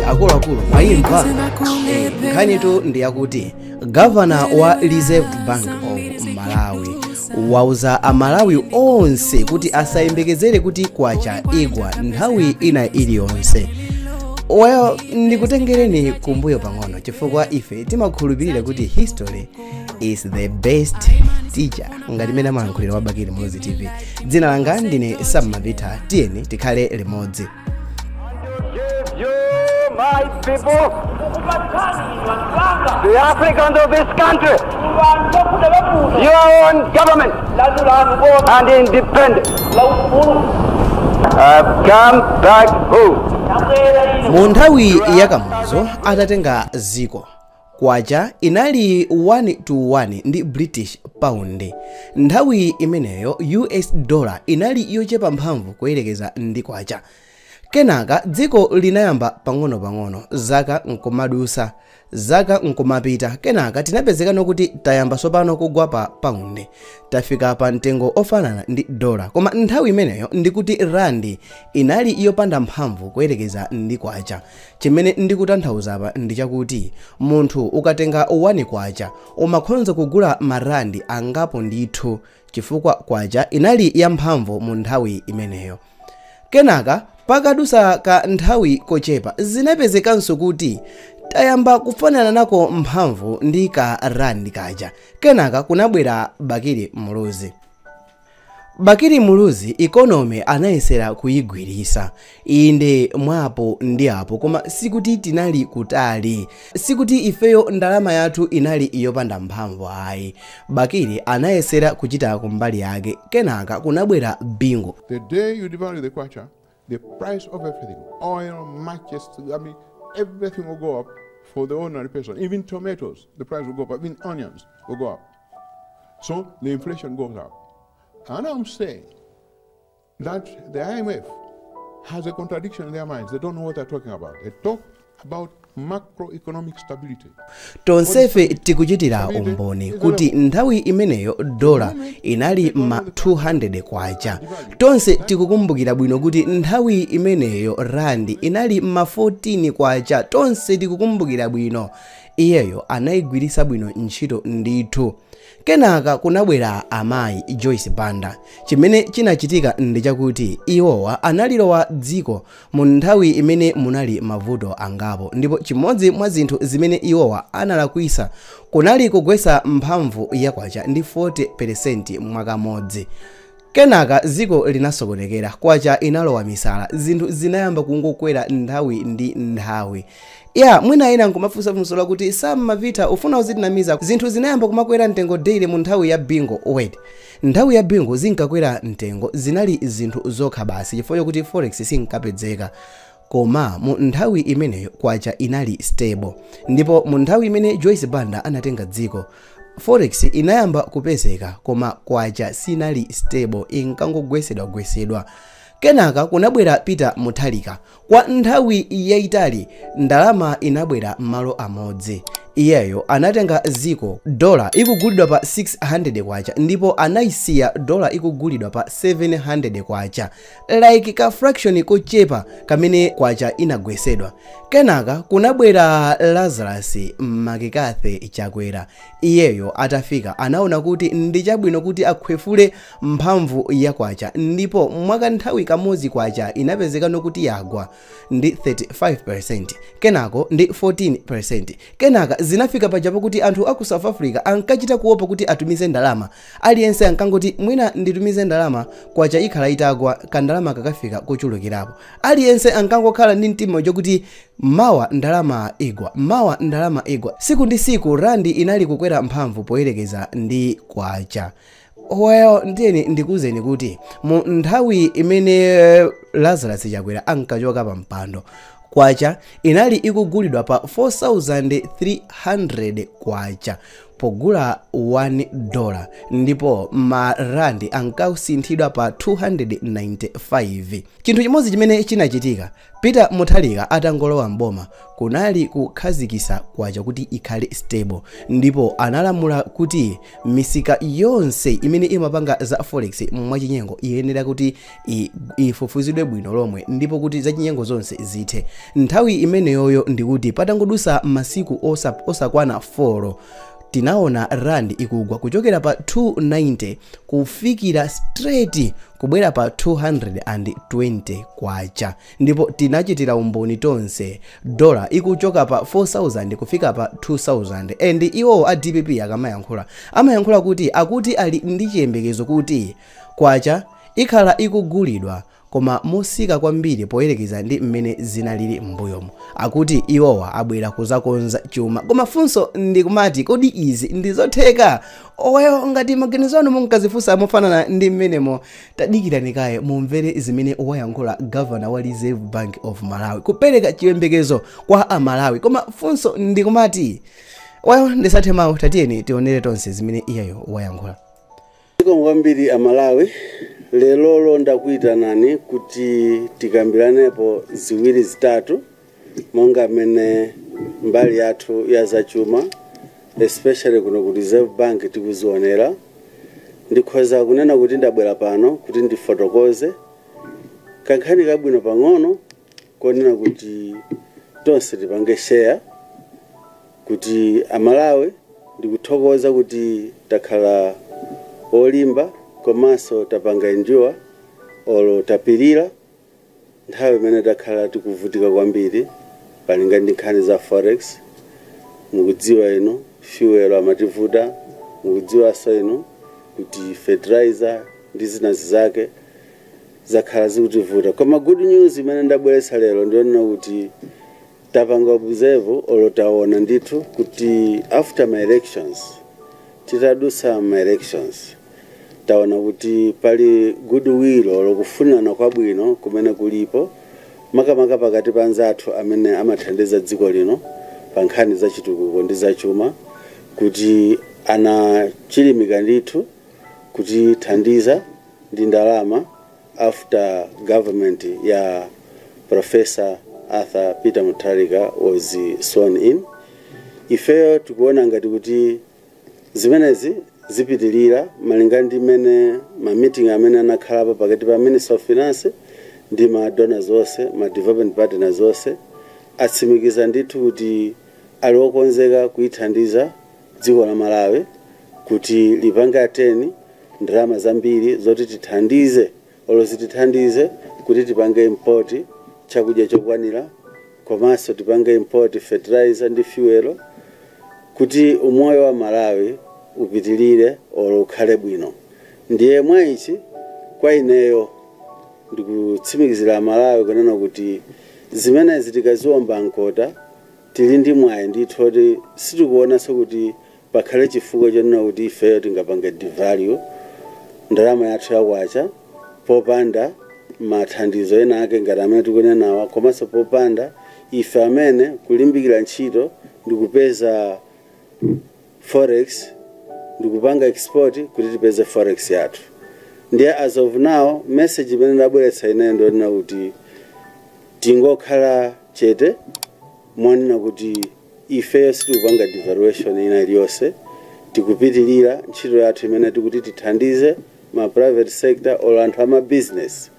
Akuluakulu mwayimva. Nkhanitu ndi yakuti gavana wa Reserve Bank of Malawi wauza Amalawi onse kuti asayembekezere kuti kwacha igwa nthawi ina iliyonse. Well, ndikutengereni kumbuyo pang'ono chifukwa ife timakhulupirira kuti history is the best teacher, ngati mene amalankhulira wa Bakili Muluzi TV. Dzina langa ndine Sam Mavita, tiyeni tikhale limodzi. You, my people, the Africans of this country, your own government and independence have come back home. Mu nthawi ya Kamuzu atatenga ziko, kwacha inali 1 to 1 ndi British pound. Nthawi imeneyo US dollar inali yochepa mphamvu kuyerekeza ndi kwacha. Kenaka dziko linayamba pang'ono-pang'ono, zaka nkumadusa, zaka nkumapita. Kenaka tinapezekano kuti tayamba sopano kugwa pa paundi, tafika pa mtengo ofanana ndi dola. Koma nthawi imeneyo ndikuti randi inali yopanda mphamvu kuyerekeza ndi kwacha. Chimene ndikutanthauza apa ndi chakuti munthu ukatenga 1 kwacha umakhonza kugula marandi angapo ndithu, chifukwa kwacha inali yamphamvu mu nthawi imeneyo. Kenaka pakadusa ka nthawi kochepa zinapezekanso kuti tayamba kufanana nako mphamvu ndi ka randi kaja. Kenaka kunabwera Bakili Muluzi. Bakili Muluzi economy anayesera kuyigwirisa, inde mwapo ndi apo, koma sikuti tinali kutali, sikuti ifeyo ndalama yathu inali yopanda mphamvu ayi. Bakili anayesera kuchita kumbali yake. Kenaka kunabwera Bingu. The day you devalue the kwacha, the price of everything, oil, matches, I mean, everything will go up for the ordinary person. Even tomatoes, the price will go up. Even onions will go up. So the inflation goes up. And I'm saying that the IMF has a contradiction in their minds. They don't know what they're talking about. They talk about macroeconomic stability. Tonsefe tikuchitira umboni kuti nthawi imeneyo dola inali ma 200 kwacha. Tonse tikukumbukira bwino kuti nthawi imeneyo randi inali ma 14 kwacha. Tonse tikukumbukira bwino. Iyeyo anayigwirisa bwino ntchito ndithu. Kenaka kunabwera amayi Joyce Banda. Chimene chinachitika ndi chakuti iwowa analilowa dziko mu nthawi imene munali mavuto angapo, ndipo chimodzi mwa zinthu zimene iwowa analakwisa kunali kugwesa mphamvu ya kwacha ndi 40% mwakamodzi. Kenaka dziko linasokonekera, kwacha inalowa misala, zinthu zinayamba kungokwera nthawi ndi nthawi. Ya mwina ina nkumafunsa funso lakuti Sam Mavita ufuna uzitinamiza, zinthu zinayamba kumakwera mtengo daily mu nthawi ya Bingu. Wait, nthawi ya Bingu zinkakwera mtengo zinali zinthu zokha basi chifukwa chokuti forex sinkapezeka. Koma mu nthawi imeneyo kwacha inali stable, ndipo mu nthawi imene Joyce Banda anatenga dziko forex inayamba kupezeka, koma kwacha sinali stable, inkangogwesedwagwesedwa. Kenaka kunabwera Peter Mutharika. Kwa nthawi yayitali ndalama inabwera m'malo amodzi. Iyeyo anatenga ziko dola ikugulidwa pa 600 kwacha, ndipo anayisiya dola ikugulidwa pa 700 kwacha, like ka fraction kochepa kamene kwacha inagwesedwa. Kenaka kunabwera Lazarus Makikathe Chakwera. Iyeyo atafika anaona kuti ndi chabwino kuti akhwefule mphamvu ya kwacha, ndipo mwakanthawi kamodzi kwacha inapezekano kuti yagwa ndi 35%, kenako ndi 14%. Kenaka zinafika pajapo kuti anthu aku South Africa ankachita kuopa kuti atumize ndalama. Aliyense ankangoti mwina nditumize ndalama, kwacha ikhala itagwa, kandalama kakafika kochulukirapo. Aliyense ankangokhala ndi mtima chokuti mawa ndalama igwa, mawa ndalama igwa. Siku ndi siku randi inali kukwera mphamvu poyerekeza ndi kwacha. Well, ndiyeni ndikuwuzeni kuti mu nthawi imene Lazarus Chakwera ankachoka pa mpando, kwacha inali ikugulidwa pa 4300 kwacha. Pogula $1, ndipo marandi ankasinthidwa pa 295. Chinthu chimodzi chimene chinachitika Peter Mutharika atangolowa mboma kunali kukhazikitsa kwacha kuti ikhale stable, ndipo analamula kuti misika yonse imene imapanga za forex mwachinyengo iyenera kuti ifufuzidwe bwino lomwe, ndipo kuti zachinyengo zonse zithe. Nthawi imeneyoyo ndikuti patangodusa masiku osakwana 4, tinaona rand ikugwa kuchokera pa 290 kufikira straight kubwera pa 220 kwacha, ndipo tinachitira umboni tonse dola ikuchoka pa 4000 kufika pa 2000. And iwo a DPP akamayankhula amayankhula kuti akuti ali ndi chiyembekezo kuti kwacha ikhala ikugulidwa koma mosika kwambiri poyerekeza ndi mmene zinalili m'mbuyomo. Akuti iwowa abwera kuzakonza chuma, koma funso ndikumati, kodi izi ndizotheka? Oweyo ngati maganizo anu munkazifunsa mofanana ndi mmenemo, tadikirani kaye mumvere zimene wayankhula governor wa Reserve Bank of Malawi kupereka chiyembekezo kwa Amalawi. Koma funso ndikumati, wayo ndisathe mawu, tatiyeni tionere tonse zimene iyeyo wayankhula. Zikomo kwambiri Amalawi. Lero ndakuyitanani kuti tikambiranepo ziwiri zitatu monga mmene mbali yathu ya zachuma, especially kuno ku Reserve Bank, tikuzionera. Ndikhoza kunena kuti ndabwera pano kuti ndifotokoze kankhani kabwino pang'ono konena kuti tonse tipange share kuti Amalawi, ndikuthokoza kuti takhala olimba komanso tapanga endure olo tapirira nthawi imene takhala tikuvutika kwambiri palinga ndi nkhani za forex. Mukudziwa ino fuel amativuta, mukudziwanso ino kuti fertilizer ndi zinazi zake zakhala zikutivuta. Koma good news imene ndabweretsa lero ndionena kuti tapanga observe olo taona ndithu kuti after ma elections, titadusa ma elections, taona kuti pali goodwill olo kufunana kwabwino kumene kulipo makamaka pakati pa anzathu amene amathandiza dziko lino pa nkhani za chitukuko ndi zachuma, kuti anachilimika ndithu kutithandiza ndi ndalama after government ya Professor Arthur Peter Mutharika was sworn in. Ifeyo tikuona ngati kuti zimenezi zipitilira malinga ndi mmene ma meeting amene anakhalapo pakati pa Minister of Finance ndi ma donors onse, ma development partners onse, atsimikiza ndithu kuti ali okonzeka kuyithandiza dziko la Malawi kuti lipange attain ndalama zambiri zoti tithandize olo zitithandize kuti tipange import chakudya chokwanira, komanso tipange import fertilizer ndi fuel kuti umoyo wa Malawi upitilire olo ukhale bwino. Ndiye mwa ichi, kwa ineyo ndikutsimikizira Malawi kunena kuti zimenezi tikaziwomba mkota, tili ndi mwayi ndithu kuti sitikuonanso kuti pakhale chifukwa chonena kuti ifeyo tingapange devalue ndalama yathu yakwacha popanda mathandizo ena ake ngati amene tikunenawa, komanso popanda ife amene kulimbikira ntchito ndikupeza forex, ndikupanga export kuti tipeze forex yathu. Ndiye as of now, message imene ndabweretsa ineyo ndionena kuti tingokhala chete monena kuti ifeyo sitikupanga devaluation ina iliyonse. Tikupitilira ntchito yathu imene tikuti tithandize ma private sector or anthu ama business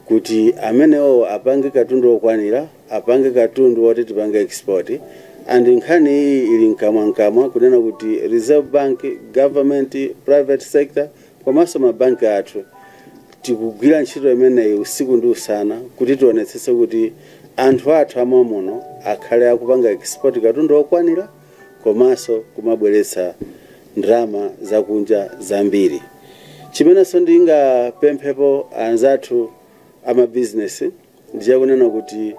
kuti amenewo apange katundu okwanira, apange katundu woti tipange export. And nkhani iyi ili mkamwamkamwa kunena kuti Reserve Bank, government, private sector komanso mabanki athu tikugwira ntchito imeneyi usiku ndi usana kuti tionetsetse kuti anthu athu amamuno akhale akupanga export katundu okwanira komanso kumabweretsa ndalama zakunja zambiri. Chimenenso ndingapemphepo anzathu amabizinesi ndichakunena kuti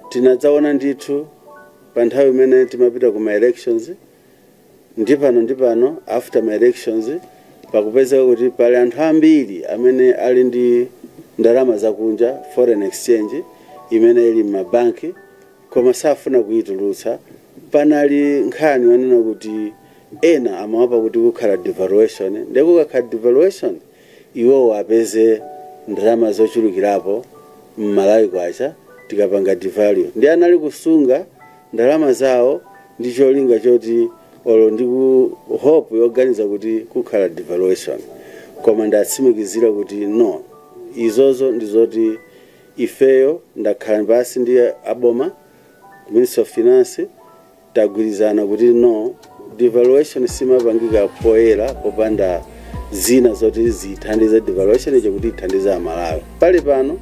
tinadzaona ndithu pa nthawi imene timapita kuma elections ndi pano after ma elections, pakupezeka kuti pali anthu ambiri amene ali ndi ndalama zakunja, foreign exchange, imene ili m'mabanki koma safuna kuyitulutsa. Panali nkhani yonena kuti Ena amaopa kuti kukhala devaluation, ndiye kukakhala devaluation iwowo apeze ndalama zochulukirapo mmalawi kwacha tikapanga devalue. Ndi anali kusunga ndalama zawo ndi cholinga choti olo ndi ku hope yoganiza kuti kukhala devaluation. Koma ndatsimikizira kuti no, izozo ndizoti ifeyo ndakhala pasi ndi aboma ku Ministry of Finance, tagwirizana kuti no, devaluation simapangika poyera popanda zina zoti zithandize devaluation icho kuti ithandize Amalawi. Pali pano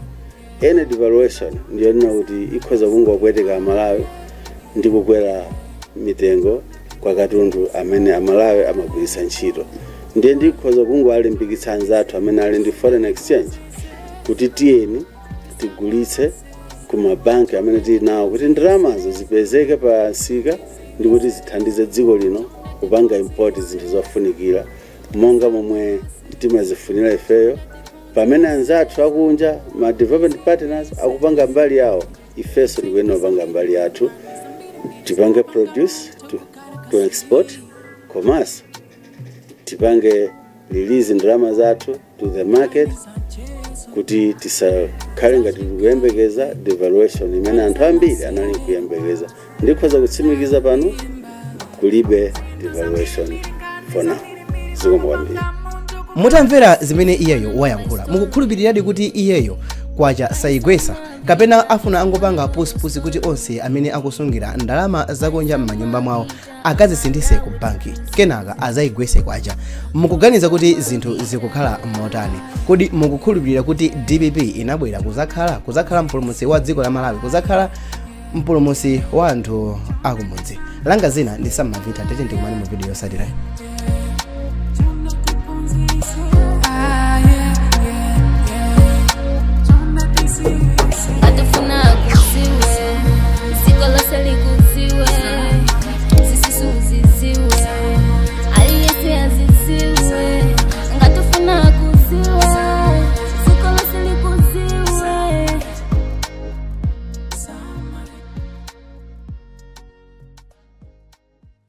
ene devaluation ndiyonena kuti ikhoza kungopweteka Amalawi ndi kukwera mitengo kwa katundu amene Amalawi amagwiritsa ntchito. Ndiye ndikhoza kungowalimbikitsa anzathu amene ali ndi foreign exchange kuti tiyeni tigulitse ku mabanki amene tili nawo kuti ndalamazo zipezeke pa msika ndi kuti zithandize dziko lino kupanga import zinthu zofunikira monga momwe timazifunira ifeyo. Pamene anzathu akunja, ma development partners, akupanga mbali yawo, ifenso tikuyenera kupanga mbali yathu, tipange produce to export, komanso tipange release ndalama zathu to the market kuti tisakhale ngati tikuyembekeza devaluation imene anthu ambiri anali kuyembekeza. Ndikhoza kutsimikiza pano, kulibe devaluation for now. Zikomo kwambiri. Mutamvera zimene iyeyo wayankhula, mukukhulupiriradi kuti iyeyo kwacha sayigwesa, kapena afuna angopanga pusipusi kuti onse amene akusungira ndalama zakunja m'manyumba mwawo akazisinthise ku banki, kenaka azayigwese kwacha? Mukuganiza kuti zinthu zikukhala motani? Kodi mukukhulupirira kuti DPP inabwera kuzakhala mpulumutsi wa dziko la Malawi, kuzakhala mpulumutsi wa anthu akumudzi? Langa zina ndi Sammavita. Tete ndikumani mu video yotsatirayi.